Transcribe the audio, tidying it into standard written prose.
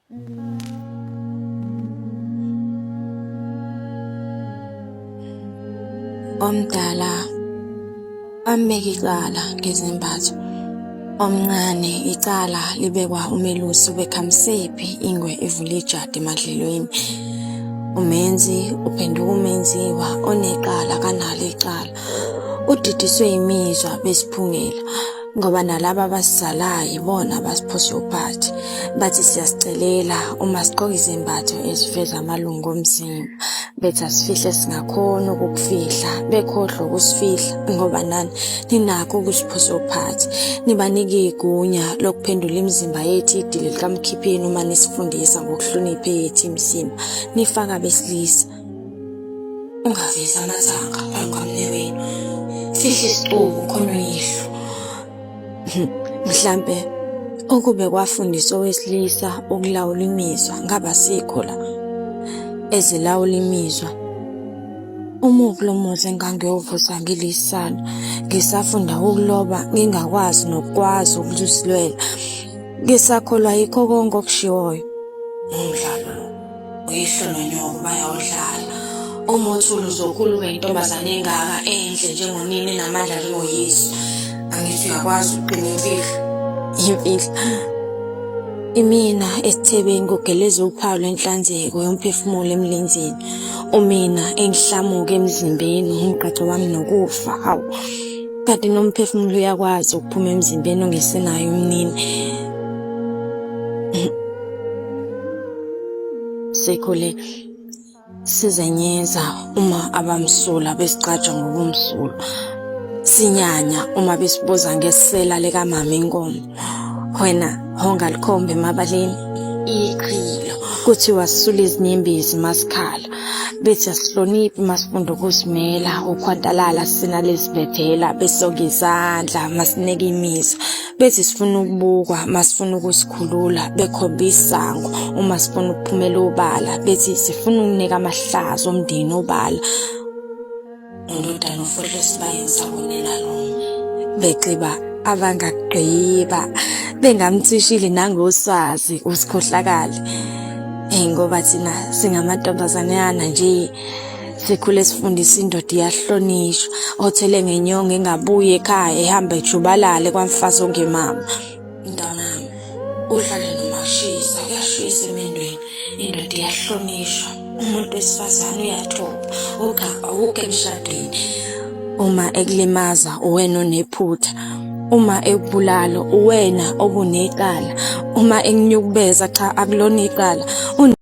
Omdala ambeke icala ngezembatho. Omncane icala libekwa umelusi ubekhamsephi ingwe ivula ijadi emadlelweni. Umenzi uphenduka umenziwa onecala kanalo icala. Udidiswe imizwa besiphungela. Ngoba nalaba abasizalayo ibona abasiphosa uphathi bathi siyasicelela uma sigqoka izembatho eziveza amalungu omzimba bethi asifihle singakhona ukukufihla bekhohlwa ukusifihla ngoba nani ninakho ukusiphosa uphathi nibanika igunya lokuphendula imizimba yethu idili likamkhipheni uma nisifundisa ngokuhlonipha eyethu imizimba nifaka abesilisa. Ungavezi amathanga phambi kwamnewenu. Fihla isicubu khona uyihlo. Mhlampe ukube kwafundiswa owesilisa ukulawula imizwa ngaba sikho la. Ezilawula imizwa. Umuphi lo muzi engangiyovusa ngilisana ngisafunda ukuloba ngingakwazi nokukwazi ukuzilwela. Ngisakholwa yikho konke okushiwoyo. Umdlalo lo. Uyihlo nonyoko bayawudlala. Uma uthula uzokhula ube intombazane engaka enhle njengonina enamandla njengoyise. Angithi uyakwazi ukugcina imfihlo. Imfihlo. Imina esithebeni kugeleza uphawu lwenhlanzeko yomphefumulo emlenzeni. Umina engihlamuka emzimbeni umgqaco wami nokufa. Hawu. Kanti nomphefumulo uyakwazi ukuphuma emzimbeni ongesenayo umnini. Sikhule sizenyeza uma abamsulwa besiqaja ngobumsulwa. Sinyanya uma besibuza ngesela likamama inkomo. Wena hongalikhombe emabaleni ichilo kuthiwa sisula izinyembezi masikhala bethi asihloniphi masifunda ukuzimela ukhwantalala sinalezibethela besoka izandla masineke imizwa Bethi sifuna ukubukwa masifuna ukusikhulula bekhomba isango uma sifuna ukuphumela obala bethi sifuna ukunika amahlazo omndeni obala. Undodana ufohle esibayeni sakonina lo bexiba abangagqiba bengamthishile nangoswazi usikhohlakale. Hey ngoba thina singamantombazanyana nje Sikhule sifundisa indoda iyahlonishwa othele ngenyongo engabuyi ekhaya ehamba ejubalale kwamfazi ongemama. Mntanami uhlale noma kushisa kuyashisa emendweni indoda iyahlonishwa umuntu wesifazane uyathoba ugaba awukho emshadweni uma ekulimaza uwena onephutha uma ekubulala uwena obunecala uma ekunyukubeza cha akulona icala.